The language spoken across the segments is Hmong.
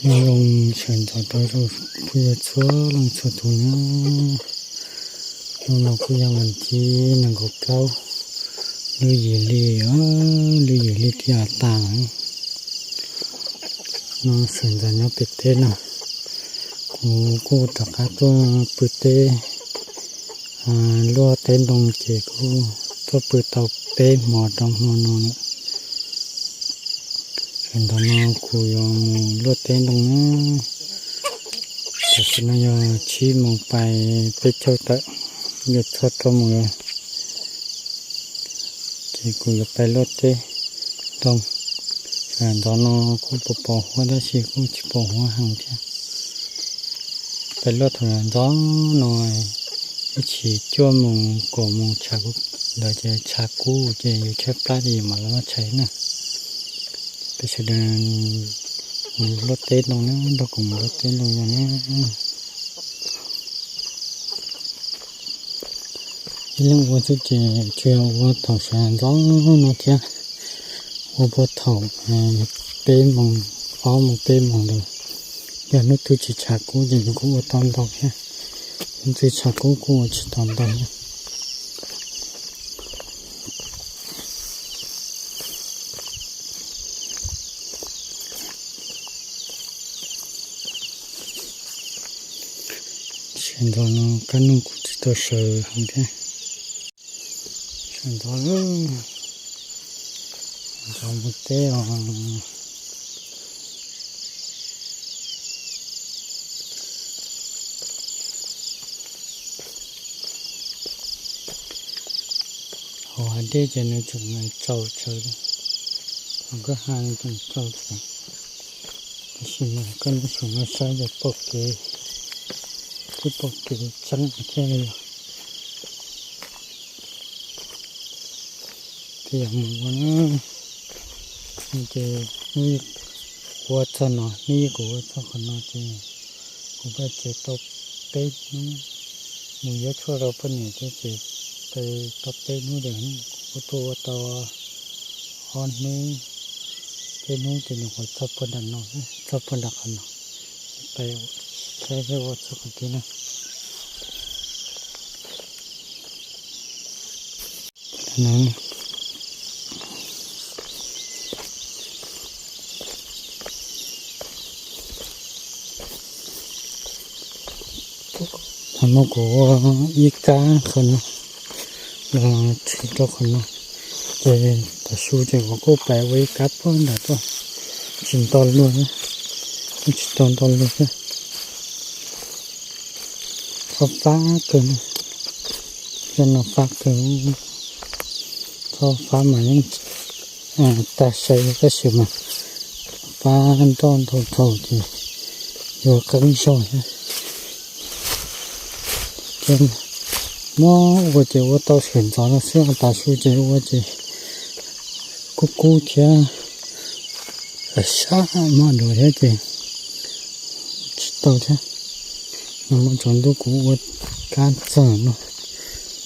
Nyob zoo sawv ntxov rau kuj yog txhua leej txhua tus na. Hnub no kuj yog vas thib nees nkaum plaub, lub yim hli, lub yim hli thiaj tas lawm. No sawv ntxov nyob pem teb no, kuv kuj rov qab tuaj pw teb, luaj teb ntoo ces kuj tuaj pw tau peb hmo rau hmo no lawm. Sawv ntxov no kuv yuav mus luaj teb ntoo na. Tam sim no yog tsib moos pais peb caug tawm, yuav txog rau mus lawm. Ces kuv yuav pais luaj teb ntoo. Sawv ntxov no kuj pom pom huab tab sis kuj tsis pom huab heev thiab. Pais luaj thaum ntxov no, ib chim cuaj moos kaum moos tshav kub ntawd ces tshav kub ces yus tshaib plab ces yus mam li los tshais na. Peb sawv daws mus luaj teb ntoo na, nrog kuv mus luaj teb ntoo no na. Ib leeg ua xwb ces tsuas yog ua thaum sawv ntxov no thiab, ua puag thaum peb moos, ob moos peb moos ntawd. Yog hnub twg tsis tshav kub ces nws kuj ua tau ntau thiab, hnub twg tshav kub kuj ua tsis tau ntau thiab. Sawv ntxov no kab noog kuj tsis tau sawv heev thiab. Sawv ntxov lawm, ntxov mus teb os. Hauv hav dej ces nws tseem tsaus tsawv li, hauv nkaj ha nws tseem tsaus tsawv. Tab sis mas koj nyob saum no saib ces pom kev, twb pom kev tseeb thiab li yog. Ces yog mus ua na, ces hnub ib kuv ua txog no, hnub ib kuv ua txog qhov no ces kuv pais tsev tau peb hnub, mus yuav tshuaj rau poj niam thiab ces pais tau peb hnub ces kuv kuj tuaj ua tau ob hnub, peb hnub ces nyuam qhuav txog puag nram no, txog puag nram qhov no, pais saib thiab ua txog qhov twg na. Thaum no kuv ua ib kab qhov no los tshwm rau qhov no, ces tav su ces kuv kuj pais ua ib kab puag nram tuaj, tsis nto luag, tsis tau nto luag thiab. Txhob fab kawg, zaj no fab kawg, txhob fab mas yeej tag sai tab sis mas fab nroj ntau dhau ces yuav qeeb zog thiab. Ces muab ua ces ua tau sawv ntxov no xwb, tav su ces ua ces kub kub thiab, sab maj dua thiab ces tsis tau thiab. No muaj tsaus ntuj kuv ua kab txog no,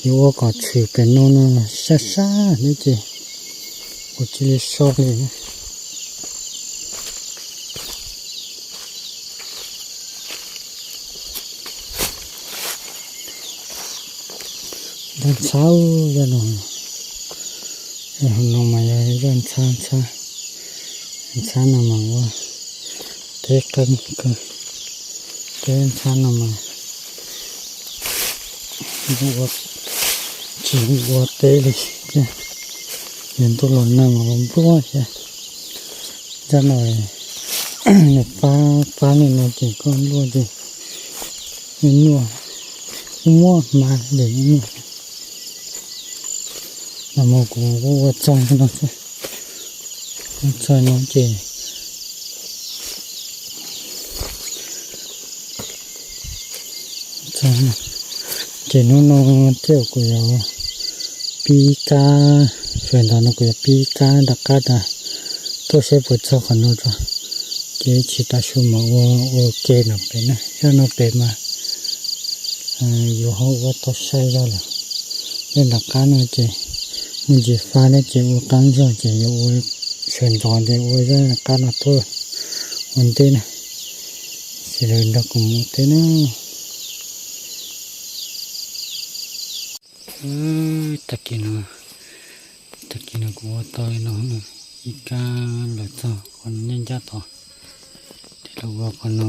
yuav ua kom tshwm pem no no sab sab thiab ces kuv cia li so li. Zaj ntxhab, zaj no, no mas yog zaj ntxhab, ntxhab no mas ua teb qeeb kawg, teb ntxhab no mas ua tsis ua teb li thiab, yog ntuj los nag mas ua npluag thiab. Zaj no nws pab pab li no ces koj luaj ces nyuaj, muaj hma ces nyuaj. No mas kuv kuj ua txog no, ua txog no ces ces hnub no thiab kuv yuav pib kab, sawv ntxov no kuv yuav pib kab rov qab tas tuaj saib puas txog qhov no tso, ces tsis tav su mas ua ua ke no pem na, zaj no pem mas yus ho ua tau sai zog lawm. Zaj nram qab no ces muaj ntsis fab thiab ces ua qeeb zog ces yuav ua sawv ntxov ces ua zaj nram qab no tuaj ua ntej na. Ces nrog kuv mus teb ne. Tag kis no, tag kis no kuv ua tau li no, ib kab lawm txog qhov no ncaj ncaj tod, ces los ua qhov no,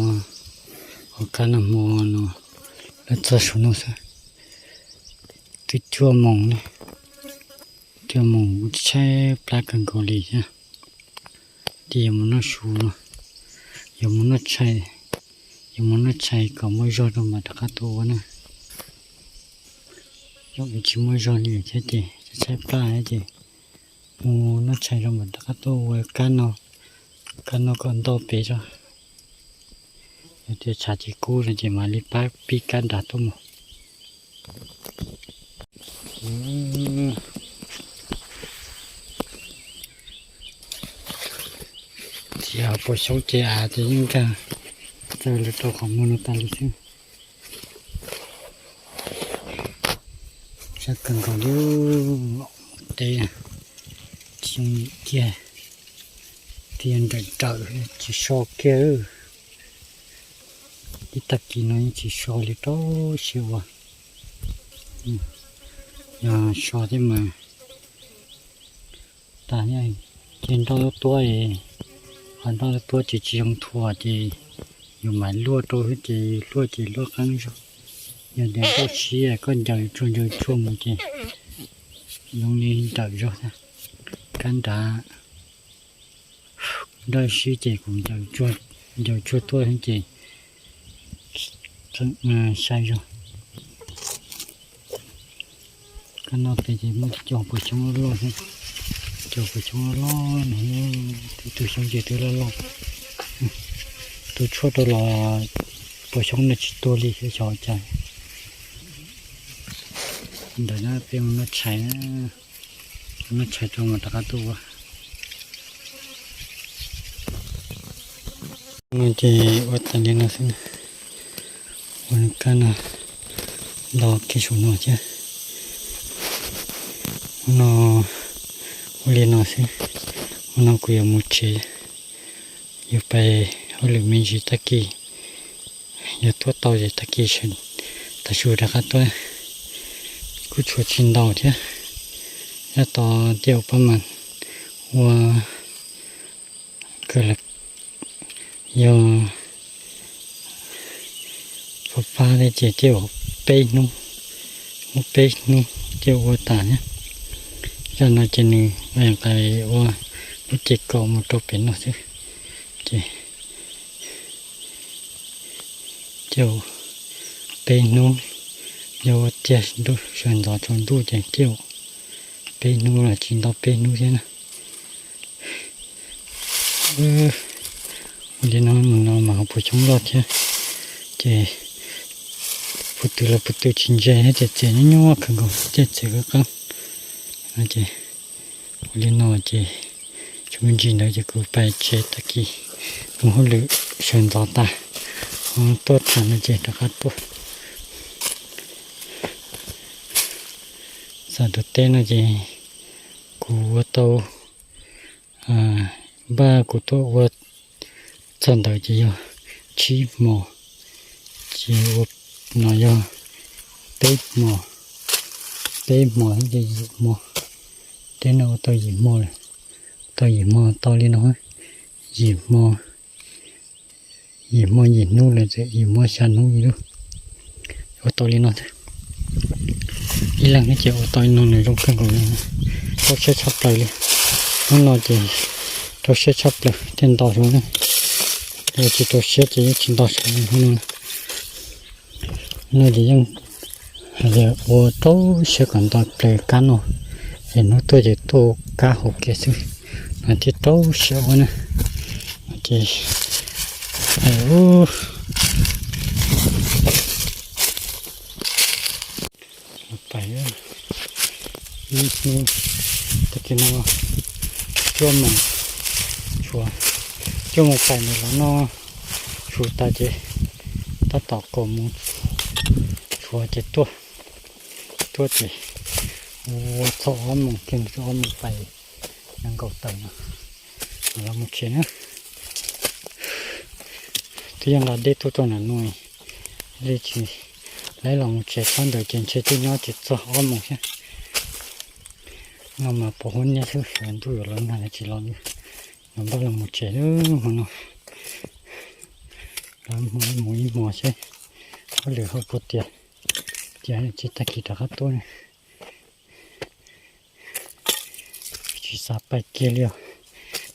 qhov kab nag hmo no lawm txog saum no xwb. Twb cuaj moos ne, cuaj moos kuv tshaib plab kawg nkaus li thiab. Ces yuav mus noj su no, yuav mus noj tshais, yuav mus noj tshais kom muaj zog rau mam rov qab tuaj ua na. Yog tsis muaj zog li thiab ces tshaib plab thiab ces mus noj tshais rau mam rov qab tuaj ua kab no, kab no kom ntau pem tso. Yog tias tshav tsis kub no ces mam li pab pib kab nrad tuaj mus. Txiav puas xyoob ces av ces yeej nkag txawm lawm rau qhov muag no tas li xwb. Sab kawg nkaus li, teb tsis yooj yim kiag, tiag nrawm nrawm tsis so kiag. Ib tag kis no yeej tsis so li rau siab ua. Yog so thiab mas tas, ces nroj lub tuab, qhov nroj lub tuab ces tsis zoo thuam ces yus mam luaj rau xwb ces luaj ces luaj qeeb zog. Yog tias nroj siab koj ncaws tsuag ncaws tsuag mus ces zoo li nrawm zog thiab. Kab nrad nroj siab ces kuv ncaws tsuag tuaj xwb ces sai zog. Kab no pem ces muaj cov puas xyoob loj loj xwb, cov puas xyoob loj loj no, twb tus xyoob ces twb loj loj. Tus tshuaj rau los puas xyoob no tsis tuag li xyov cas. Ntawm no peb mus noj tshais, noj tshais rau mam rov qab tuaj ua. No ces ua tas li no xwb, ua kab no nto kiag saum no thiab. Ua no, ua li no xwb, ua no kuv yuav mus tsev, yuav pais hauj lwm me ntsis tag kis. Yog tuaj tau ces tag kis sawv, tav su rov qab tuaj. Kuj tshuav tsis ntau thiab, nyob tod tej zaum pab mas ua kawg, yog pab pab thiab ces tej zaum peb hnub, muaj peb hnub tej zaum ua tas thiab. Zaj no ces nws nqis ua lub ces kaum mus rau pem no xwb, ces tej zaum peb hnub, yog ua tiag ntuj sawv ntxov tsaus ntuj ces tej zaum peb hnub los tsis ntau peb hnub thiab na. Ua li no mus no mas ho puas xyoob loj thiab, ces puas twg los puas twg tsis ntse thiab ces txias nyuaj nyuaj kawg nkaus thiab txias qeeb qeeb. Ces ua li no ces tsis muaj ntsis ntawd ces kuv pais tsev tag kis mus hauj lwm sawv ntxov tas, tuaj tham no ces rov qab tuaj. Xam tus teb no ces kuv ua tau, npaj kuv tuaj ua txog ntawd ces yog tsib hmos, ces ua no yog peb hmos, peb hmos ces yim hmo. Teb no ua tau yim hmo lawm, tau yim hmo tau li no, yim hmo, yim hmo yim hnub lawm, yim hmo xya hnub ib lub. Ua tau li no thiab. Ib leeg thiab ces ua tau li no nws zoo kawg nkaus li, rau siab tshaj plaws li. Hnub no ces rau siab tshaj plaws thiaj nto saud na. Yog tsis rau siab ces yeej tsis nto saud li hnub no. Hnub no ces yeej hais tias ua rau siab kom nto plaws kab no, ces hnub tuaj ces tuaj kab hauv kiag xwb, no thiaj rau siab ua na. Ces pais ib hnub, tag kis no cuaj moos, cuaj moos pais ntawm los noj su tas ces tab tom kaum moos tshuav ces tuaj, tuaj ces ua txog ob moos kiag, ob moos pais, nees nkaum tawm no los mus tsev na. Yeej nqa dej tuaj rau nram no li, tsis, lawv los mus tsev tsob ntawd ces ntshe twb nyob tsis txog ob moos thiab. No mas pos huab niab xwb, ntuj yuav los nag lawv tsis los li, yuav npaj los mus tsev lawm hmo no. Lawv mus ib hmos seb hauj lwm ho puas tiav, tiav tsis tag kis rov qab tuaj. Tsis xav pais kiag li os,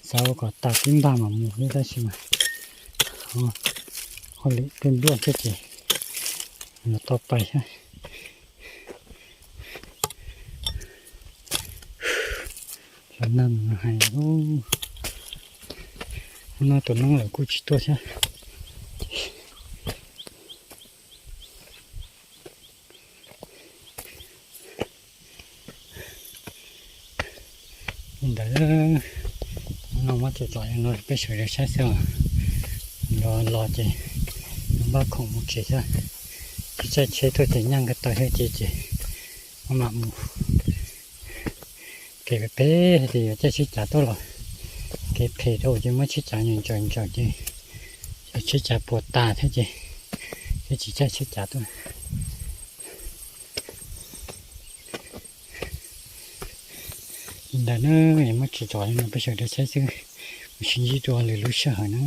xav ua kom tas tib npag mam mus xwb tab sis mas hauj lwm peb npluaj thiab ces yuav tau pais thiab. Los nag mus hais, hnub no tus noob lawm kuj tsis tuaj thiab. Li ntawd, no muab tso tso no peb sawv daws saib xwb os. Los los ces npaj khoom mus tsev xwb. Tsis caij tsheb tuaj ces nyaj nkaj tau thiab ces ces mam mus. Kev phem phem hais tias yuav caij tsheb cav tuaj los kev phem rau ces muab tsheb cav ncaws ncaws ces tsheb cav puas tas thiab ces thiaj tsis caij tsheb cav tuaj. Li ntawd na, muab tso tso no peb sawv daws saib xwb, mus sib ntsib dua lwm lub sij hawm na.